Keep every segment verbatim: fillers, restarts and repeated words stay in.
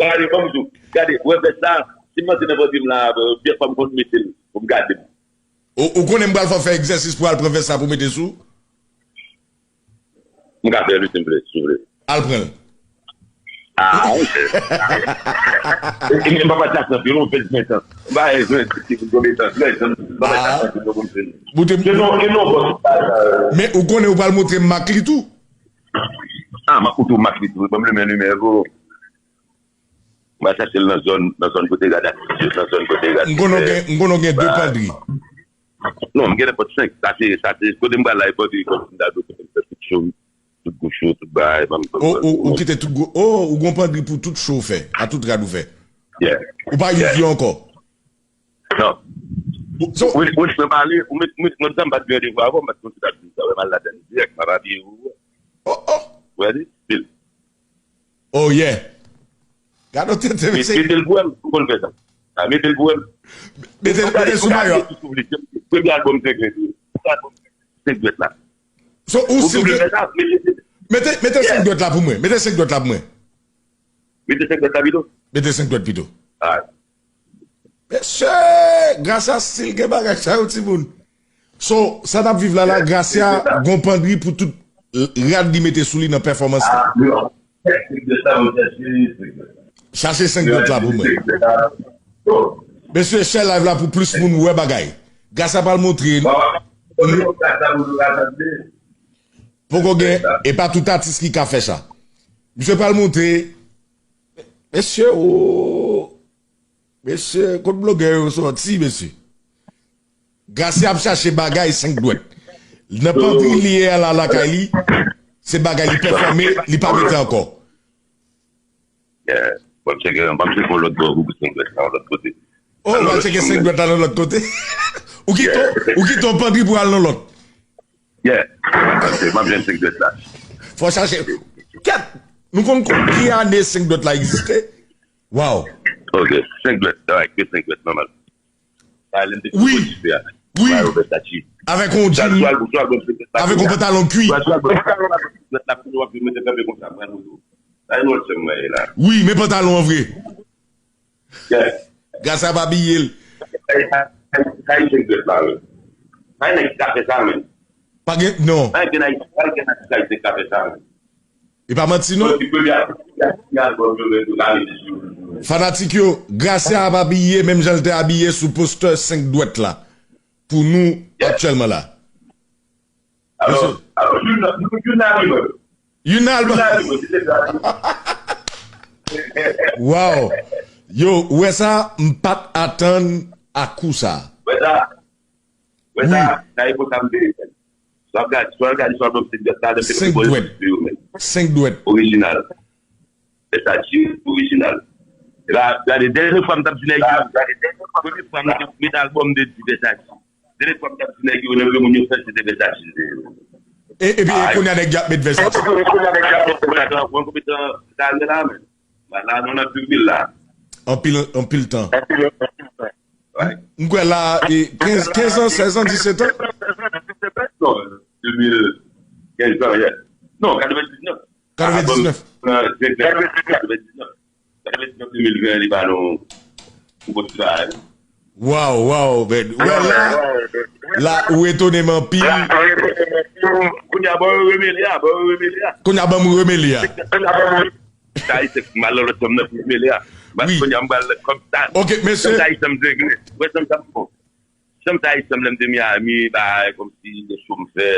Gade, ban m di w. Gade, wè vès la, si m antre nan vant m la, byen fò m konn mete l pou m gade m. Ou, ou konnen m pral fè w fè egzèsis pou al pran vès la pou mete sou? M ka fè l, wi, si m vle, si w vle. Al pran l. Ah, ok. E, e, m pa pati ak anpil, yon vennsenk an. M pa bezwen ti konbyen tan, trèz an, m pa pati ak anpil, non, pou m fini. Boute m. Se non, e non, bòs. Men ou konnen ou pral montre m mak li tou. Ah, m ap montre w mak li tou. Ban m limen, limen, bro. M al chache l nan zòn, nan zòn kote rad aktif yo, nan zòn kote rad. M konnen w gen, m konnen w gen de pandri. Non, m gen nenpòt senk. Sa se, sa se, kote m pral la, e pandri, kote m ta dwe, kote m fè tout cho, tout gwo cho, tout bagay, ban m, ban m, Ou, ban m, ou, ou kite tout gwo, oh, ou gon pandri pou tout cho w fè, a tout rad ou fè. Yeah. Ou pa use yo ankò? Non. Ou, so, ou, ou, ou pale, ou met, ou met, mwen sa m pa t gen randevou avè w, m pa t konn si w t ap di sa, wè, m al ladann dirèk, m ap abiye ou. Oh, oh. Ou wè li? Pil. Oh, yeah. Gade yon tete, mesye. Mete l pou wè m, ou konn fè sa. Ah, mete l pou wè m. Mete, mete l sou mayo. Premye albòm senk dwèt. Senk dwèt la. So, ou si w vle fè sa, mete, mete senk dwèt la pou mwen. Mete senk dwèt la pou mwen. Mete senk dwèt la pito. Mete senk dwèt pito. Alright. Mesye, Gracia still gen bagay sa yo, timoun. So, sa n ap viv la la, Gracia gon pandri pou tout rad li mete sou li nan pèfòmans li. Ah, non. Senk dwèt la, mwen chèche senk dwèt la. Chache senk dwèt la pou mwen. Mesye, share live la pou plis moun wè bagay. Gracia pral montre nou. Poko gen, e pa tout atis ki ka fè sa. Misye pral montre. Mesye, oh. Mesye, kot blogè yo sòti, mesye? Gracia ap chache bagay senk dwèt. Nan pandri li ye a la lakay li, se bagay li pèfòme, li pa mete ankò. Yeah. Bon, m cheke, bon, m cheke yon lòt bò pou senk dwèt la, yon lòt kote. Oh, w al cheke senk dwèt la nan lòt kote? Ou kite, ou kite yon pandri pou al nan lòt? Yeah. M ap jwenn senk dwèt la. Fò chache. Kèt! Nou konn ki ane senk dwèt la egziste? Wow. Ok, senk dwèt, alright, ke senk dwèt, nòmal. Sa, lè m te wi. Wi. Avèk yon jean, avèk yon pantalon kwi. Wi, men pantalon an vre. Gracia pa abiye l. Pa gen, non. E pa manti, non. Fanatik yo, Gracia ap abiye menm jan l te abiye sou postè senk dwèt la. Pou nou, aktyèlman la. Alò, alò, youn nan, youn nan albòm. Youn nan albòm. Wow. Yo, ou wè sa, m pa t atann a kou sa. Wè sa. Wè sa, sa e konsa m te fè. Swa gad, swa gad, swa bon, se dwèt la, lè m te senk dwèt. Senk dwèt. Orijinal. Versace, orijinal. E pa, gade, dènye fwa m t ap di nèg yo, premye fwa m te met albòm de di Versace. Dènye fwa m t ap di nèg yo, nan granmoun yo fè, se te Versace. E, epi, e kounye a nèg yo ap met Versace. Mwen konpetan, mwen konpetan, sa ale la, men. Mwen la, nou nan de mil la. Anpil, anpil tan. M kwè la, e, kenz, kenz an, sèz an, disèt an? Non, de mil kenz an, yeah. Non, katrevendiznèf. Katrevendiznèf. Katrevendiznèf. Katrevendiznèf, de mil ven, li ba nou yon bon ti bagay. Wow, wow, man. Wè la, la, ou etone m anpil. Kounye a, ban yo remele a, ban yo remele a. Kounye a, ban m remele a. Sa ayisyen k mal nan lòt chanm nan pou mele a. Wi. Kounye a m pral kòm sa. Ok, mesye. Chanm sa ayisyen m te regle. Wè chanm sa m fè. Chanm sa ayisyen m lè m te Miami, bagay kòmsi de show m fè,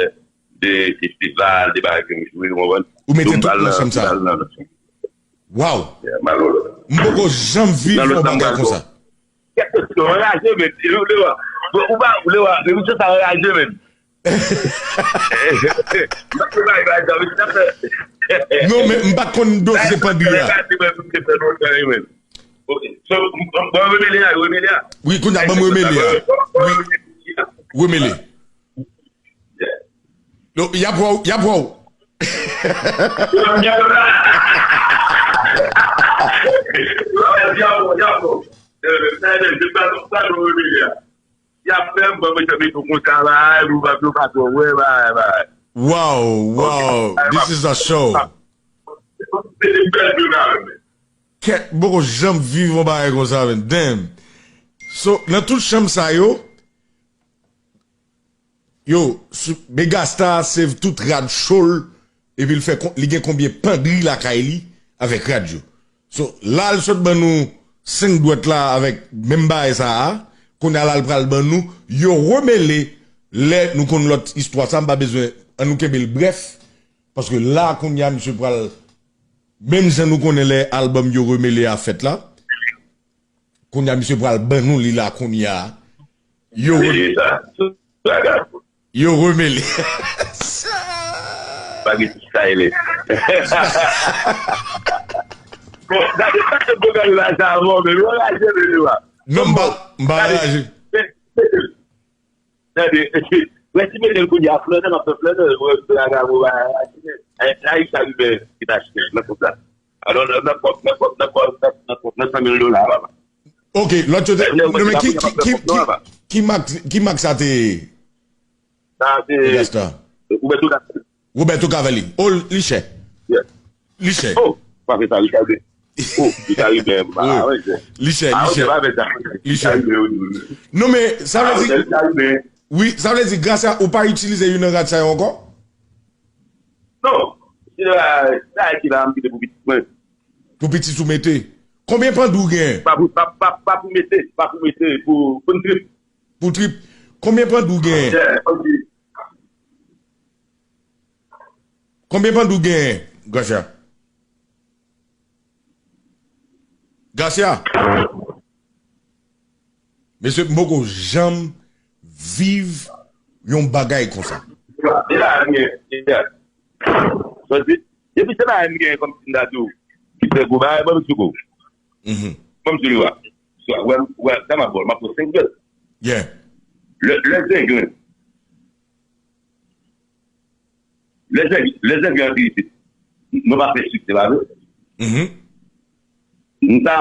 de festival, de bagay ke m jwe, ou konprann? Ou mete tout nan chanm sa. Waw. M poko janm viv yon bagay konsa. Kèk kesyon anraje men, ou le wa. Ou pa, ou le wa, emisyon sa anraje men. Non, men m pa t konn dosye pandri a. Wi, kounye a, ban m remele a. Wi, remele. Non, y ap wè w, y ap wè w. Y ap fè m ban mwen chante tou konsa la, nou pa, nou pa twò wè, bagay, bagay. Wow, wow, this is a show. Se te bèl vye bagay, men. Kèt, m poko janm viv yon bagay konsa, men damn. So, nan tout chanm sa yo, yo, Megastar save tout rad cho l, epi l fè, li gen konbyen pandri lakay li avèk rad yo. So, la l sot ban nou senk dwèt la avèk menm bagay sa a, kounye a la l pral ban nou, yo remele, lè nou konn lòt istwa sa, m pa bezwen, an nou kenbe l brèf, paske la kounye a misye pral, menm jan nou konnen lè album yo remele a fèt la, kounye a misye pral ban nou li la kounye a. Yo, yo remele. Pa gen ti style. Bon, gade sa ke gwo gari la sa avò, men yo raje men yo a. Non, m pa, m pa raje. Gade, wè ti mete l kounye a flannè, m ap fè flannè, wè flannè a gamo ba. Ayik sa rive ki ta achte nan kòb la. Alò, nan kòb, nan kòb, nan kòb, nan kòb, nan san mil dola, papa. Ok, lòt yo te. Non, men ki, ki, ki, ki, ki mak, ki mak sa te ye? Sa te. Roberto Cavalli. Roberto Cavalli. Oh, li chè. Li chè. Oh, pa fè sa, li chè. Oh, li chè, li chè. Li chè, li chè. Li chè. Non, men, sa vle di. Wi, sa vle di, gras a ou pa itilize youn nan rad sa yo ankò? Non. Se la, sa ki la, m kite pou pitit mwen. Pou pitit ou mete. Konbyen pandou gen? Pa pou, pa, pa, pa pou mete, pa pou mete, pou, pou n trip. Pou trip. Konbyen pandou gen? Konbyen pandou gen, Gracia? Gracia? Mesye, m poko janm viv yon bagay konsa. Depi se bagay m gen kòm si m ta di w ki fè gwo bagay, ban m sou kou. Ban m sou li wa. Wè, wè, sa m ap ba w, m ap ba w senk grenn. Lè, lè senk grenn. Lè senk, lè senk grenn antre isit. Nou pa fè siksè, pa vre? M ta,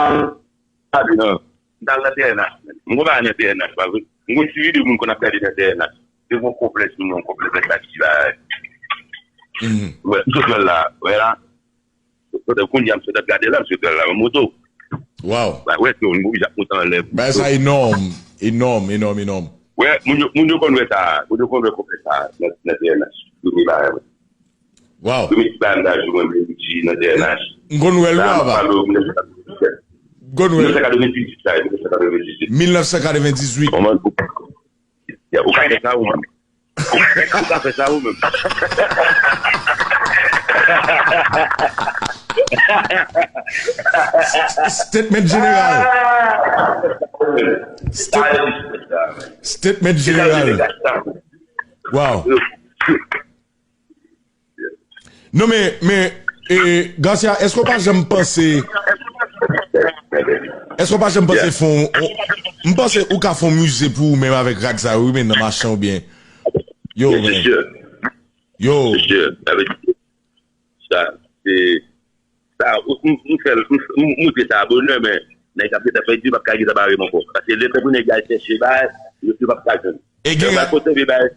ta di nan, m ta al nan T N H. M konn pa nan T N H, pa vre? M konn ti videyo moun konn ap gade nan T N H. Se yon konplèks moun, yon konplèks sa ki la. Wè, m sot wè l la, wè la. Kote kounye a m sot ap gade la, m sot wè l la, yon moto. Waw. Ba, wè, se yon moun ki ap monte anlè. Bagay sa enòm, enòm, enòm, enòm. Wè, moun yo, moun yo konn wè sa, moun yo konn wè konplèks sa nan, nan T N H. Yo vle bagay mwen. Waw. Yo met ti bagay m nan jou mwen, mwen di nan T N H. M konn wè l wi, papa. M konn wè l. Mil nèf san katrevendizuit sa, mil nèf san katrevendizuit. Mil nèf san katrevendizuit. Kòman, ou ka fè sa ou menm? Ou ka fè sa ou menm? Statement jeneral. Statement jeneral. Wow. Non men, men, e, Garcia, èske w pa janm panse, èske w pa janm panse fè yon, m panse ou ka fè yon mize pou ou menm avèk rad sa yo, wi, men nan machin oubyen, yo, men. Yo. Sa, se, sa, m, m fè l, m, m, m montre sa bonè, men nèg ap gentan pèdi, p ap ka gentan bare m ankò. Paske lè tankou nèg yo al chèche bagay, yo, yo p ap ka jwenn. E gen, yo pral konserve bagay.